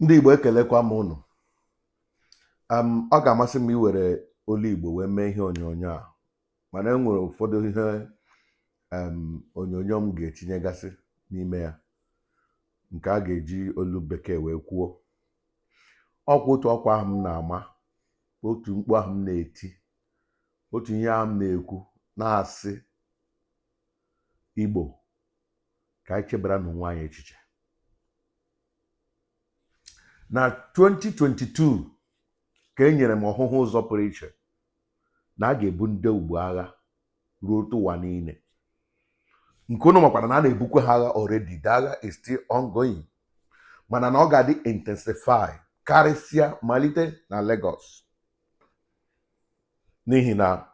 Ndị Igbo, ekelekwa m unu. Ọ ga-amasị m iwere olu Igbo wee mee ihe onyonyo a, mana e nwere ụfọdụ ihe onyonyo m ga-etinyegasị n'ime ya nke a ga-eji olu Bekee wee kwuo. Ọkwa otu ọkwa ahụ m na-ama, otu mkpu ahụ m na-eti, otu ihe ahụ m na-ekwu na-asị Igbo ka anyị chebara n'onwe anyị echiche. Na 2022 ka e nyere m ọhụhụ ụzọ pụrụ iche na a ga-ebu ndị Igbo agha ruo otu ụwa niile, nke unu makwara na a na-ebukwa ha agha already. The agha is still ongoing, mana na ọ ga-adị intensify karịsịa malite na Lagos, n'ihi na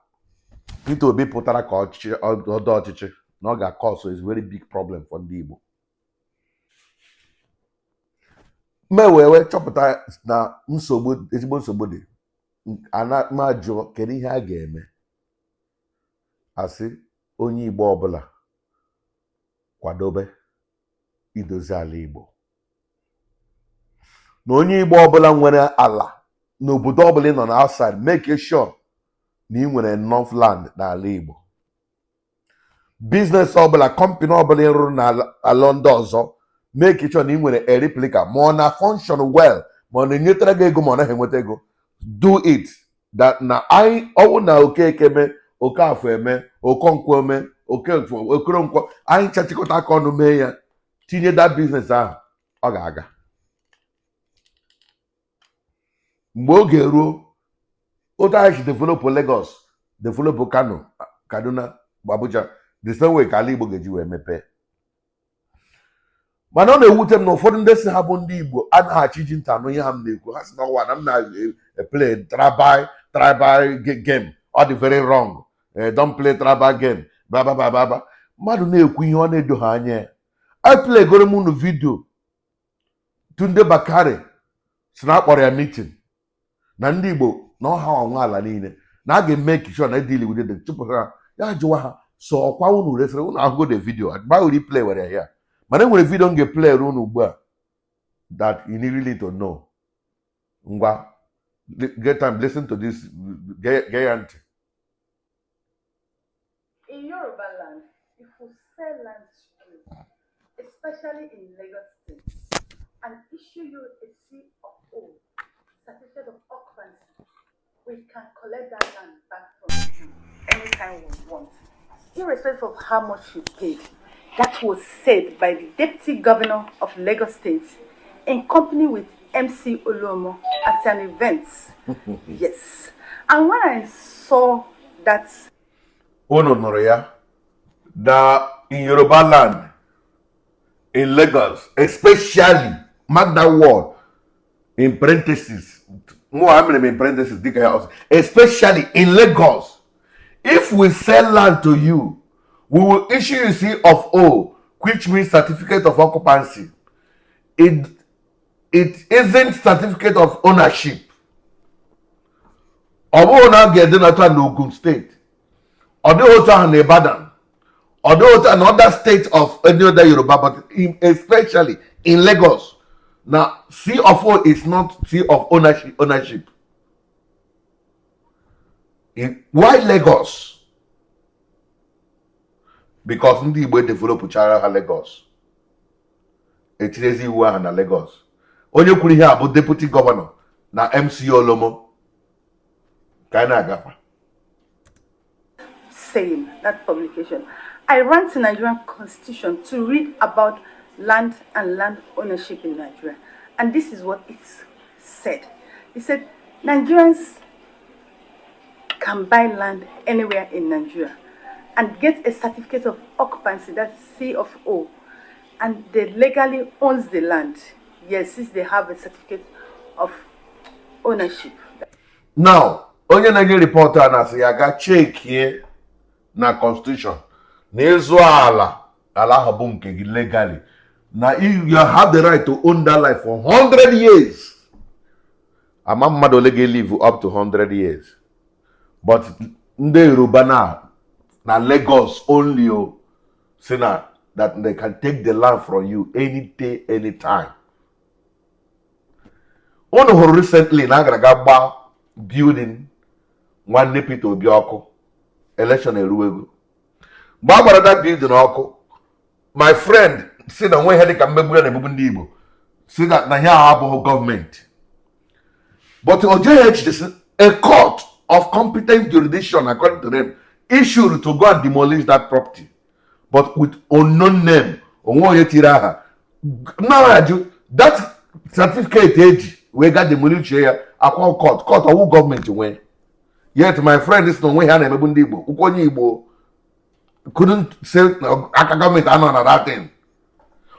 Peter Obi pụtara ka ọchịchị ọdọ ọchịchị na ọ ga-cause a very big problem for ndị Igbo. M wee chọpụta na nsogbu, ezigbo nsogbu dị. Ana m ajụọ, kedu ihe a ga-eme? Asị onye Igbo ọbụla kwadobe idozi ala Igbo, na onye Igbo ọbụla nwere ala n'obodo ọbụla ị nọ na outside, make sure na ị nwere enough land n'ala Igbo. Business ọbụla, company ọbụla ị rụrụ n'ala ndị ọzọ, make sure na ị nwere a replica, ma ọ na function well, ma ọ na-enyetara gị ego, ma ọ naghị enweta ego, do it. That na anyị ọwụ na Okeke eme, Okafọ eme, Okonkwo eme, Okefọ, Okoronkwo, anyị chachịkọta aka ọnụ mee ya, tinye that business ahụ, ọ ga-aga. Mgbe oge ruo, otu anyị si develop Lagos, develop Kano, Kaduna, Abuja, the same way ka ala Igbo ga-eji wee mepee. Mana ọ na-ewute m na ụfọdụ ndị si ha bụ ndị Igbo anaghị achọ iji ntị anụ ihe ha m na-ekwu. Ha si na ọwa na m na-play tribal game. Ọ dị very wrong. Don't play tribal game, bla bla bla bla. Mmadụ na-ekwu ihe ọ na-edo ha anya. I play goro m unu video Tunde Bakare si na akpọrọ ya meeting na ndị Igbo na ọha ọnwa ala niile na a ga-eme sure na deal with them, chụpụ ha. Ya jụwa ha so ọkwa unu resịrị unu ahụgo the video gba replay were ya. Mana enwere video m ga-eplay unu ugbu a that you need really to know. Ngwa, get time, listen to this, gee ya ntị. In Yoruba land, if we sell land to you, especially in Lagos State, and issue you a C of O, certificate of occupancy, we can collect that land back from you anytime we want, irrespective of how much you paid. That was said by the Deputy Governor of Lagos State in company with MC Oluomo at an event. Yes. And when I saw that Unu nụrụ ya na in Yoruba land, in Lagos especially, mark that word in parenthesis, mụ mere m in parenthesis dịka ya ọsọ, especially in Lagos, if we sell land to you, we will issue you C of O, which means certificate of occupancy. It isn't certificate of ownership. Ọ bụghị na a ga-ede nata n'Ogun Steeti, ọ dịghị otu ahụ na Ibadan, ọ dịghị otu ahụ na other state of any other Yoruba, but especially in Lagos, na C of O is not C of ownership. Why Lagos? Because ndị Igbo developchara ha Lagos, etinyezi iwu ahụ na Lagos. Onye kwuru ihe a bụ deputy governor na MC Oluomo. Ka anyị na-agakwa. Saying that publication, I ran to Nigerian Constitution to read about land and land ownership in Nigeria. And this is what it said. It said Nigerians can buy land anywhere in Nigeria and get a certificate of occupancy, that's C of O, and they legally owns the land. Yes, since they have a certificate of ownership. Now, onye na-enye report a na-asị ya ga chekie na constitution na ịzụ ala, ala ahụ bụ nke gị legally, na you have the right to own that land for 100 years. Ama mmadụ ole ga-elive up to 100 years, but ndị Yoruba na Lagos only o si na that they can take the land from you any day, anytime. Unu hụrụ recently na agara ga gbaa building nwanne Peter Obi ọkụ. Election eruwego. Mgbe a gbara that building ọkụ, my friend si na onwe ihe dịka mmegbu ya na-emegbu ndị Igbo, si na ihe ahụ abụghị gọọmenti, but o jeghị echiche si a court of competent jurisdiction, according to them, issued to go and demolish that property, but with unknown name, onwe onye tiri aha na-ajụ that certificate eji wee ga demolish ya akwa court, court ọwụ gọọmenti nwee. Yet my friend si na onwe ha na-emegbu ndị Igbo, ụkwụ onye Igbo couldn't say na aka gọọmenti anọ na that thing.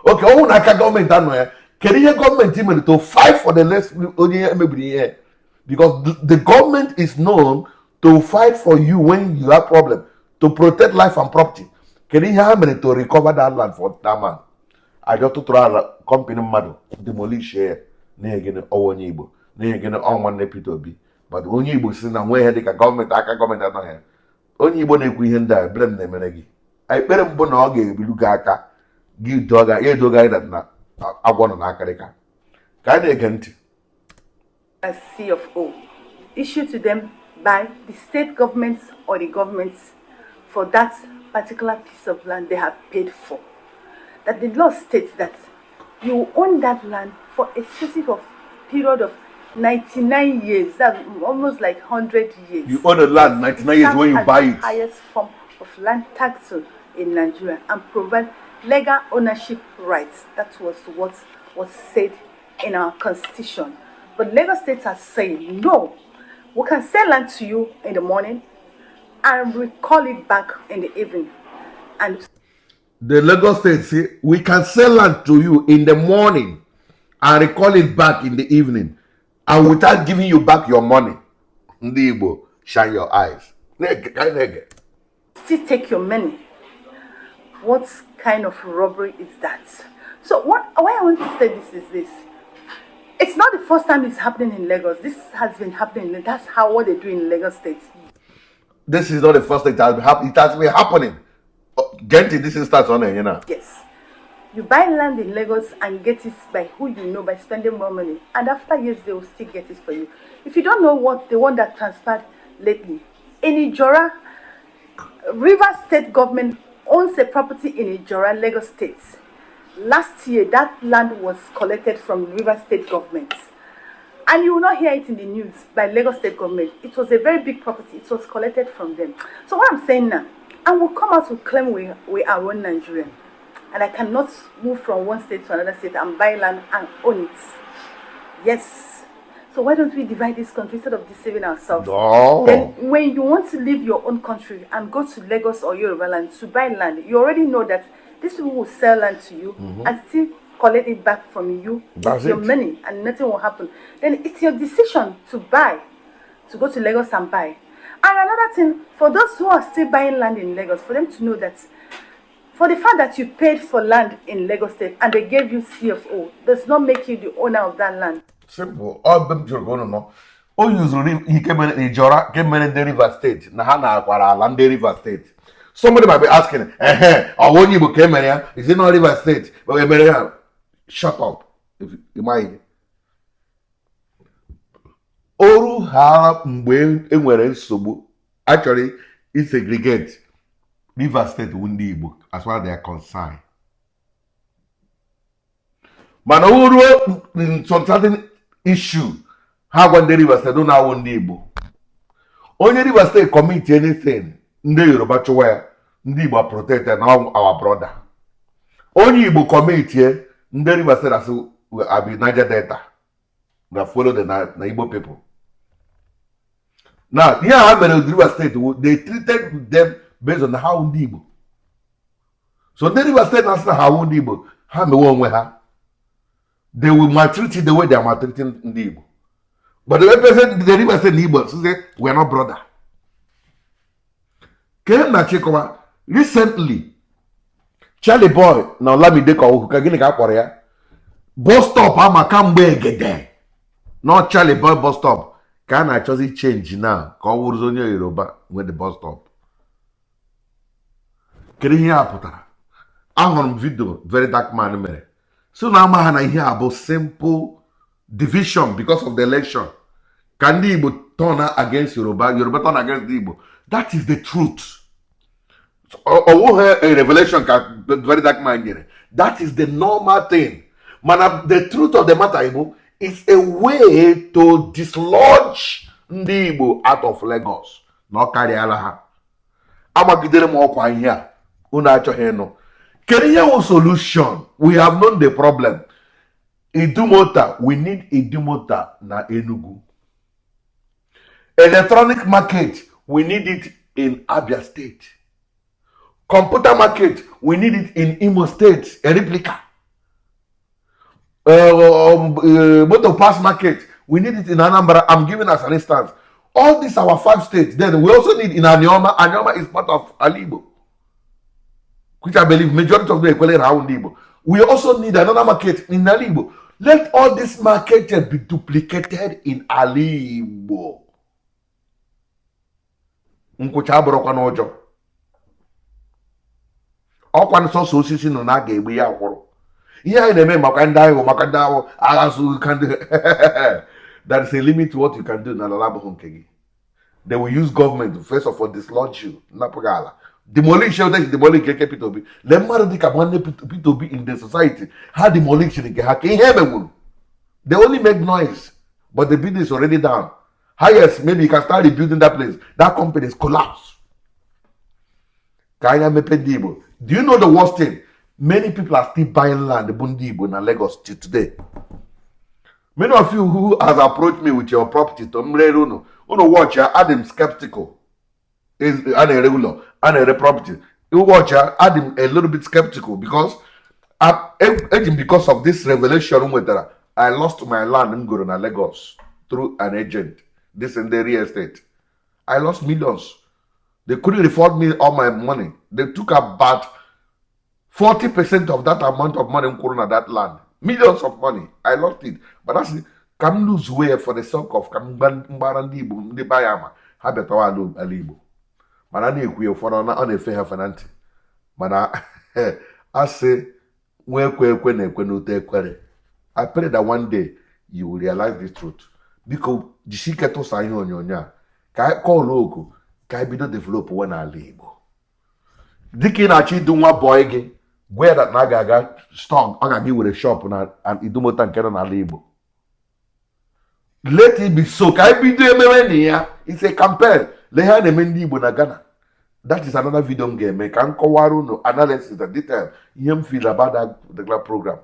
Okay, ọnwụ na aka gọọmenti anọ ya, kedu ihe gọọmenti mere to fight for the less onye emebiri ihe? Because the government is known to fight for you when you have problem, to protect life and property. Kedu ihe ha mere to recover that land for that man? Ajọ tụtụrụ ala company mmadụ demolish ya n'ihi gịnị? Ọwa onye Igbo. N'ihi gịnị? Ọ nwanne Peter Obi. But onye Igbo si na nwee ihe dịka gọọmenti, aka gọọmenti anọghị ya. Onye Igbo na-ekwu ihe ndị a, ebere m na-emere gị. Ekpere mbụ na ọ ga-ebiru gị aka gị doga ya edoga anyị na agwọ nọ n'akịrịka. Ka anyị na-ege ntị. A C of O issued to them by the state governments or the governments for that particular piece of land they have paid for. That the law states that you own that land for a specific of period of 99 years. That's almost like 100 years. You own the land 99 years when you Serve buy as it. the highest form of land tax in Nigeria and provide legal ownership rights. That was what was said in our constitution. But Lagos State are saying, "No, we can sell land to you in the morning and recall it back in the evening." And The Lagos State say we can sell land to you in the morning and recall it back in the evening and without giving you back your money. Ndị Igbo, shine your eyes. Na-ege, ka anyị na-ege. Still take your money. What kind of robbery is that? So what why I want to say this is this. It's not the first time it's happening in Lagos. This has been happening. That's how what they do in Lagos State. This is not the first thing it has been happening. It has been happening. Get this instance on here now. Yes. You buy land in Lagos and get it by who you know, by spending more money. And after years, they will still get it for you. If you don't know what the one that transpired lately, in Ijora, River State government owns a property in Ijora, Lagos State. Last year, that land was collected from River State government. And you will not hear it in the news by Lagos State government. It was a very big property. It was collected from them. So what I'm saying now, and we'll come out to claim we are one Nigerian. And I cannot move from one state to another state and buy land and own it. Yes. So why don't we divide this country instead of deceiving ourselves? No. Then when you want to leave your own country and go to Lagos or Yoruba land to buy land, you already know that these people will sell land to you and still collect it back from you That's with your it. Money and nothing will happen. Then it's your decision to buy, to go to Lagos and buy. And another thing, for those who are still buying land in Lagos, for them to know that for the fact that you paid for land in Lagos State and they gave you CFO does not make you the owner of that land. Simple. Ọ bụ m jụrụ ka unu nọ. O yuzuru ike mere Ijora nke mere ndị Rivers State na ha na-akwara ala ndị Rivers State. Somebody might be asking, ehe, ọ bụ onye Igbo ka emere ya? Is it not Rivers State? But emere ya? Shut up. If ị maghị ihe. Oru ha mgbe e nwere nsogbu achọrọ isegregate Rivers State wu ndị Igbo as far as they are concerned. Mana o ruo in some certain issue, ha gwa ndị Rivers State na awụ ndị Igbo. Onye Rivers State commit anything, ndị Yoruba chụwa ya, ndị Igbo protect ya na our brother. Onye Igbo commit ye, ndị Rivers State asị abi Niger Delta na follow the na Igbo people. Now ihe ha mere with Rivers State wu they treated them based on how ndị Igbo. So ndị Rivers State na-asị na ha awụ ndị Igbo, ha mewe onwe ha. They will maltreat you the way they are maltreating ndị Igbo. But the person, the Rivers State na Igbo say we are not brother. Ke na chịkọwa recently, Charlie Boy na Olamide ka ọhụụ ka gịnị ka a kpọrọ ya, bus stop ama kamgbe egede na Charlie Boy bus stop ka a na-achọzi change na ka ọ wụrụzi onye Yoruba nwe the bus stop. Kedu ihe a pụtara? Ahụrụ m video Very Dark Man mere so na ama ha na ihe a bụ simple. Division because of the election. Ka ndị Igbo turn against Yoruba, Yoruba turn against the Igbo. That is the truth. Ọ wụghị a revelation ka Very Dark Man nyere. That is the normal thing. Mana the truth of the matter Igbo is a way to dislodge ndị Igbo out of Lagos na ọ karịala ha. Agbagidere m ọkwa ihe a unu achọghị ịnụ. Kedu ihe wụ solution? We have known the problem. Idumota, we need Idumota na Enugu. Electronic market, we need it in Abia State. Computer market, we need it in Imo State, a replica. Motor parts market, we need it in Anambra. I'm giving as an instance. All these our five states. Then we also need in Anioma. Anioma is part of Alaigbo, which I believe majority of them equally around Igbo. We also need another market in Alaigbo. Let all this market be duplicated in Alaigbo. Nkwụcha abụrụkwa n'ụjọ. Ọkwa sọsọ osisi nọ na a ga-egbu ya akwụrụ. Ihe anyị na-eme maka ndị ahụ, maka ndị ahụ agha zụ ka ndị. There is a limit to what you can do na ala abụghị nke gị. They will use government to first of all dislodge you, napụ gị ala, demolish you, demolish nke Peter Obi. Lee mmadụ dịka nwanne Peter Obi in the society, ha demolish nke ha ka ihe emenwuru. They only make noise, but the building is already down. Highest, maybe you can start rebuilding that place, that company is collapsed. Ka anya mepe ndị Igbo. Do you know the worst thing? Many people are still buying land bụ ndị Igbo na Lagos till today. Many of you who has approached me with your property to m rere unu, unu watch ya, adị m skeptical. A na-ere ụlọ, a na-ere property, watch ya, adị m a little bit skeptical because eji m because of this revelation m nwetara. I lost my land m goro na Lagos through an agent, this in the real estate. I lost millions. They couldn't refund me all my money. They took about 40% of that amount of money m kwụrụ na that land. Millions of money, I lost it. But that's ka m lose way for the sake of ka m mgbara ndị Igbo, ndị be ya ama ha bịatawa ala Igbo. Mana a na-ekwu ya, ụfọdụ ọ na-efe ha efe na ntị, mana a sị nwa ekwe ekwe na-ekwe n'ute ekwere. I pray that one day you will realize the truth. Biko jisi ike tụsa ihe onyonyo a ka anyị kọọlụ oku ka anyị bido develop we n'ala Igbo. Dịka ị na-achọ idu nwa boy gị, gwa ya that na a ga-aga stock, ọ ga-aga iwere shop na Idumota nke nọ n'ala Igbo. Let it be so. Ka anyị bido emewe na ya. It's a campaign. Lee ihe a na-eme ndị Igbo na Ghana. That is another video m ga-eme ka m kọwara unu analysis and detail ihe m feel about that particular program,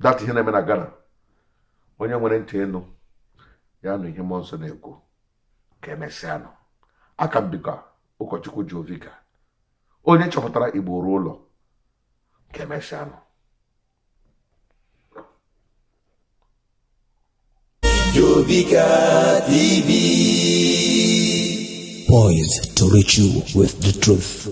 that ihe na-eme na Ghana. Onye nwere ntị ịnụ ya nụ ihe mmụọ nsọ na-ekwu. Ka emesịa nụ. Aka m bikwa ụkọchukwu Jovika, onye chọpụtara Igbo ruo ụlọ. Ka emesịa nụ. Jovika TV. Poised to reach you with the truth.